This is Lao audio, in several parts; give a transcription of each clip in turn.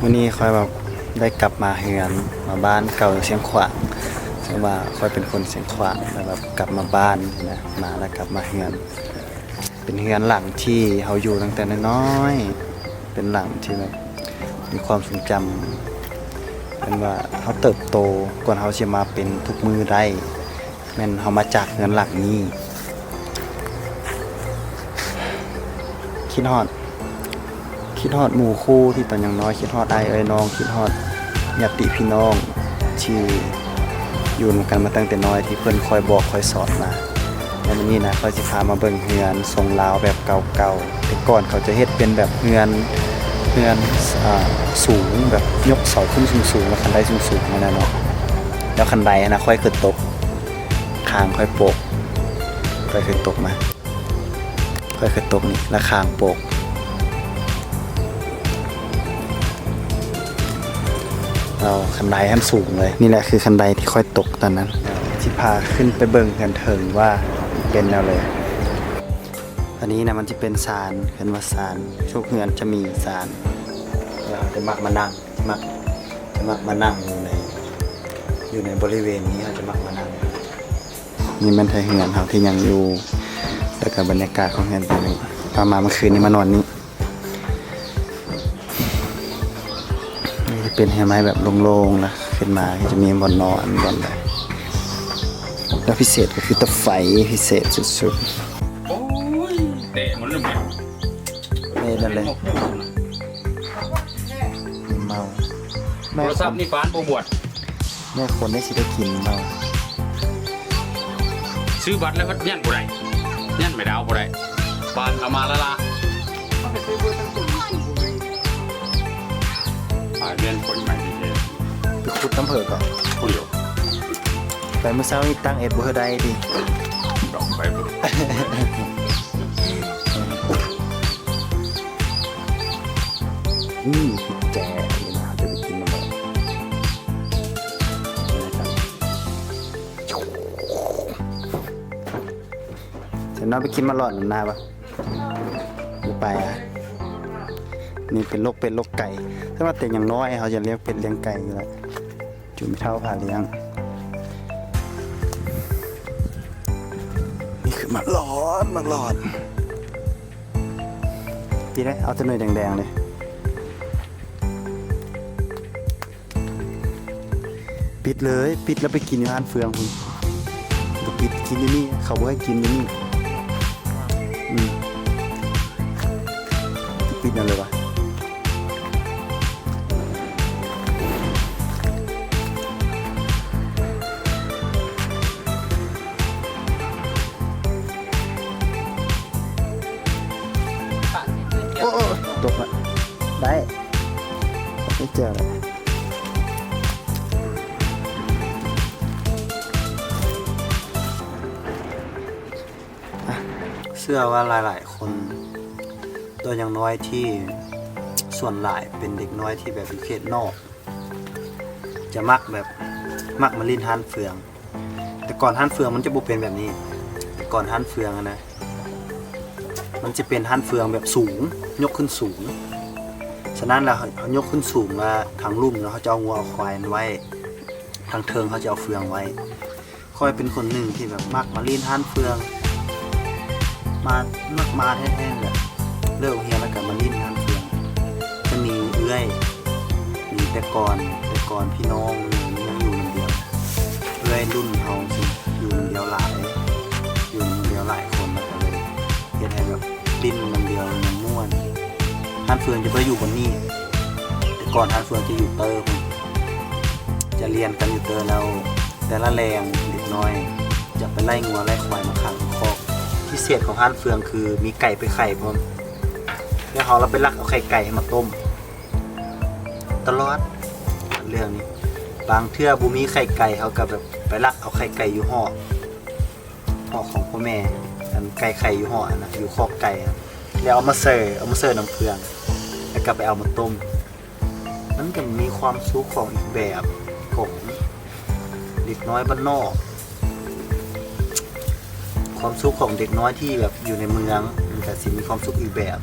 ມື້ນີ້ຂ້ອຍແບບໄດ້ກັບມາເຮືອນ ມາບ້ານເກົ່າຢູ່ຊຽງຂວາງ ເຊິ່ງວ່າຂ້ອຍເປັນຄົນຊຽງຂວາງ ແລ້ວແບບກັບມາບ້ານນະ ມາແລ້ວກັບມາເຮືອນ ເປັນເຮືອນຫຼັງທີ່ເຮົາຢູ່ຕັ້ງແຕ່ນ້ອຍໆ ເປັນຫຼັງທີ່ແບບມີຄວາມຊົງຈຳ ເປັນວ່າເຮົາເຕີບໂຕກ່ອນເຮົາຊິມາເປັນທຸກມື້ໄດ້ ແມ່ນເຮົາມາຈາກເຮືອນຫຼັງນີ້. ຄິດຮອດ ຄິດຮອດໝູ່ຄູ່ທີ່ຕອນຍັງນ້ອຍ, ຄິດຮອດອ້າຍເອື້ອຍນ້ອງ, ຄິດຮອດຍາດຕິພີ່ນ້ອງທີ່ຢູ່ນຳກັນມາຕັ້ງແຕ່ນ້ອຍ ທີ່ເພິ່ນຄອຍບອກຄອຍສອນມາ. ແລ້ວມື້ນີ້ນະ ຂ້ອຍຊິພາມາເບິ່ງເຮືອນຊົງລາວແບບເກົ່າໆ ແຕ່ກ່ອນເຂົາຈະເຮັດເປັນແບບເຮືອນ ເຮືອນ ອາ ສູງ ແບບຍົກເສົາຂຶ້ນສູງໆ ແລ້ວຄັນໄດສູງໆ ນັ້ນນະເນາະ. ແລ້ວຄັນໄດຫັ້ນນະ ຂ້ອຍເຄີຍຕົກ ຄາງຂ້ອຍໂປກ ຂ້ອຍເຄີຍຕົກມາ ຂ້ອຍເຄີຍຕົກນີ້ ແລ້ວຄາງໂປກ. ເອົາ ຄັນໄດຫັ້ນສູງເລີຍ. ນີ້ແຫຼະຄືຄັນໄດທີ່ຂ້ອຍຕົກຕອນນັ້ນ. ຊິພາຂຶ້ນໄປເບິ່ງເຮືອນເທິງວ່າເປັນແນວໃດ. ອັນນີ້ນະ ມັນຈະເປັນສານ ເອີ້ນວ່າສານ. ທຸກເຮືອນຈະມີສານ ແລ້ວເຮົາຈະມັກມານັ່ງ ມັກ ຈະມັກມານັ່ງຢູ່ໃນ ຢູ່ໃນບໍລິເວນນີ້ ເຮົາຈະມັກມານັ່ງ. ນີ້ແມ່ນໄທເຮືອນເຮົາທີ່ຍັງຢູ່ ແລ້ວກໍບັນຍາກາດຂອງເຮືອນຕົວນີ້. ເຮົາມາເມື່ອຄືນນີ້ ມານອນນີ້. ນີ້ຈະເປັນໄຮໄມ້ແບບໂລ່ງໆ ນະ ຂຶ້ນມາກໍຈະມີບ່ອນນອນ ບ່ອນໃດ. ແລ້ວພິເສດກໍຄືຕາໄຟ ພິເສດສຸດໆ. ໂອ້ຍ ແຕະໝົດແລ້ວ. ເອີ ນັ້ນແຫຼະ ເມົາ. ໂທລະສັບນີ້ປານບໍ່ບວດ ແມ່ຄົນນີ້ຊິໄດ້ກິນເມົາ. ຊື້ບັດແລ້ວຍັນບໍ່ໄດ້ ຍັນໄມ້ດາວບໍ່ໄດ້ ປານເອົາມາລະລະ. ອາ ແມ່ນຄົນໃໝ່ແທ້ໆ. ໄປຂຸດນຳເພິ່ນກໍຜູ້ດຽວ ໄປມື້ເຊົ້ານີ້ຕັ້ງເອັດບໍ່ໄດ້ຕິ ດອກໄປບໍ່ໄດ້. ອືມ ແຈນີ້ນະ ຈະໄປກິນນຳເພິ່ນ. ເຫັນນ້ອງໄປກິນມາຫຼອດນຳໜ້າປະ? ບໍ່ໄປອະ. ນີ້ເປັນໂລກເປັດໂລກໄກ່ ແຕ່ວ່າແຕ່ຍັງນ້ອຍເຮົາຈະລ້ຽງເປັດລ້ຽງໄກ່ຢູ່ແລ້ວ ຈຸແມ່ເຖົ້າພາລ້ຽງ. ນີ້ຄືໝາກຫຼອດ ໝາກຫຼອດ. ປີໄດ້ ເອົາແຕ່ໜ່ວຍແດງໆເລີຍ. ປິດເລີຍ ປິດແລ້ວໄປກິນຢູ່ຮ້ານເຟືອງພຸ້ນ. ບໍ່ປິດ ກິນຢູ່ນີ້ ເຂົາບໍ່ໃຫ້ກິນຢູ່ນີ້. ອືມ ປິດນັ້ນເລີຍວະ. ໂອ້ ໂອ້ ຕົກລະ ໄດ້ ໄດ້ເຈີລະ. ເຊື່ອວ່າຫຼາຍໆຄົນ ໂດຍຢ່າງນ້ອຍທີ່ສ່ວນຫຼາຍເປັນເດັກນ້ອຍທີ່ແບບຢູ່ເຂດນອກ ຈະມັກແບບ ມັກມາຫຼິ້ນຮ້ານເຟືອງ. ແຕ່ກ່ອນຮ້ານເຟືອງມັນຈະບໍ່ເປັນແບບນີ້. ແຕ່ກ່ອນຮ້ານເຟືອງຫັ້ນນະ ມັນຈະເປັນຮ້ານເຟືອງແບບສູງ ຍົກຂຶ້ນສູງ. ສະນັ້ນແລ້ວ ເຮົາ ເຮົາຍົກຂຶ້ນສູງລະ ທາງລຸ່ມເນາະ ເຮົາຈະເອົາງົວເອົາຄວາຍໄວ້ ທາງເທິງເຮົາຈະເອົາເຟືອງໄວ້. ຂ້ອຍເປັນຄົນໜຶ່ງທີ່ແບບມັກມາຫຼິ້ນຮ້ານເຟືອງ ມາ ມັກມາແທ້ໆແຫຼະ. ເລີກໂຮງຮຽນແລ້ວກໍມາຫຼິ້ນຮ້ານເຟືອງ. ຈະມີເອື້ອຍ ມີແຕ່ກ່ອນ ແຕ່ກ່ອນພີ່ນ້ອງຍັງຢູ່ນຳດຽວ ເອື້ອຍລຸ້ນເຮົາຊິຢູ່ນຳດຽວຫຼາຍ ຢູ່ນຳດຽວຫຼາຍຄົນ ແລ້ວກໍເລີຍເຮັດໃຫ້ແບບຫຼິ້ນນຳດຽວຍັງມ່ວນ. ຮ້ານເຟືອງຈະບໍ່ໄດ້ຢູ່ບ່ອນນີ້ ແຕ່ກ່ອນຮ້ານເຟືອງຈະຢູ່ເຕີພຸ້ນ ຈະລຽນກັນຢູ່ເຕີ ແລ້ວແຕ່ລະແລງເດັກນ້ອຍຈະໄປໄລ່ງົວໄລ່ຄວາຍມາຂັງຢູ່ຄອກ. ພິເສດຂອງຮ້ານເຟືອງຄືມີໄກ່ໄປໄຂ່ພ້ອມ ແລ້ວເຮົາລະໄປລັກເອົາໄຂ່ໄກ່ໃຫ້ມາຕົ້ມ. ຕະຫຼອດເລື່ອງນີ້ ບາງເທື່ອບໍ່ມີໄຂ່ໄກ່ ເຮົາກໍແບບໄປລັກເອົາໄຂ່ໄກ່ຢູ່ຫອກ ຫອກຂອງພໍ່ແມ່ ອັນໄກ່ໄຂ່ຢູ່ຫອກຫັ້ນນະ ຢູ່ຄອກໄກ່ຫັ້ນ ແລ້ວເອົາມາເຊີ ເອົາມາເຊີນຳເຟືອງ ແລ້ວກໍໄປເອົາມາຕົ້ມ. ມັນກໍມີຄວາມສຸກຂອງອີກແບບ ຂອງເດັກນ້ອຍບ້ານນອກ. ຄວາມສຸກຂອງເດັກນ້ອຍທີ່ແບບຢູ່ໃນເມືອງ ມັນກະຊິມີຄວາມສຸກອີກແບບ.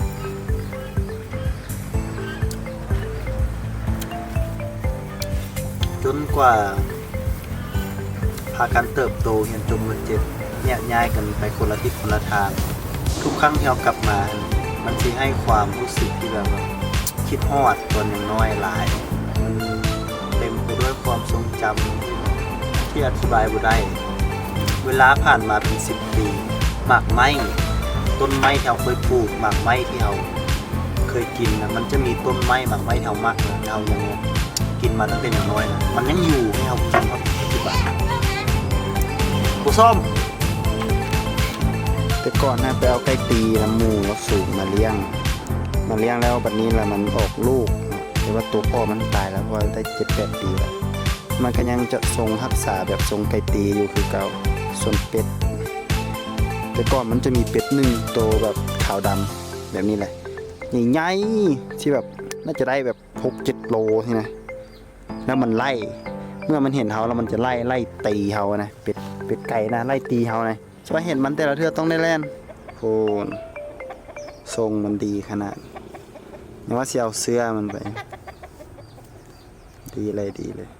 ຈົນກວ່າພາກັນເຕີບໂຕຮຽນຈົບ ມ.ເຈັດ ແຍກຍ້າຍກັນໄປຄົນລະທິດຄົນລະທາງ. ທຸກຄັ້ງທີ່ເຮົາກັບມາ ມັນຊິໃຫ້ຄວາມຮູ້ສຶກທີ່ແບບວ່າຄິດຮອດຕອນຍັງນ້ອຍຫຼາຍ. ເຕັມໄປດ້ວຍຄວາມຊົງຈຳທີ່ອະທິບາຍບໍ່ໄດ້. ເວລາຜ່ານມາເປັນສິບປີ, ໝາກໄມ້, ຕົ້ນໄມ້ທີ່ເຮົາເຄີຍປູກ, ໝາກໄມ້ທີ່ເຮົາເຄີຍກິນນະ, ມັນຈະມີຕົ້ນໄມ້, ໝາກໄມ້ທີ່ເຮົາມັກນະ, ທີ່ເຮົາຍັງກິນມາຕັ້ງແຕ່ຍັງນ້ອຍນະ, ມັນຍັງຢູ່ໃຫ້ເຮົາກິນຮອດປັດຈຸບັນ. ຜູ້ຊົມ, ແຕ່ກ່ອນນະໄປເອົາໄກ່ຕີນຳໝູ່ລາວສູງມາລ້ຽງ, ມາລ້ຽງແລ້ວບັດນີ້ລະມັນອອກລູກ, ແຕ່ວ່າຕົວພໍ່ມັນຕາຍແລ້ວ ເພາະວ່າໄດ້ເຈັດແປດປີແລ້ວ. ມັນກໍຍັງຈະຊົງຮັກສາແບບຊົງໄກ່ຕີຢູ່ຄືເກົ່າ. ສ່ວນເປັດ, ແຕ່ກ່ອນມັນຈະມີເປັດໜຶ່ງໂຕແບບຂາວດຳແບບນີ້ແຫຼະ, ໃຫຍ່ໆ ທີ່ແບບໜ້າຈະໄດ້ແບບຫົກເຈັດໂລຊີ້ນະ. ແລ້ວມັນໄລ່, ເມື່ອມັນເຫັນເຮົາແລ້ວມັນຈະໄລ່, ໄລ່ຕີເຮົານະ. ເປັດ, ເປັດໄກ່ນະ, ໄລ່ຕີເຮົານະ. ຈະວ່າເຫັນມັນແຕ່ລະເທື່ອຕ້ອງໄດ້ແລ່ນ. ໂພນ, ຊົງມັນດີຂະໜາດ. ຍັງວ່າຊິເອົາເສື້ອມັນໄປ. ດີເລີຍ, ດີເລີຍ.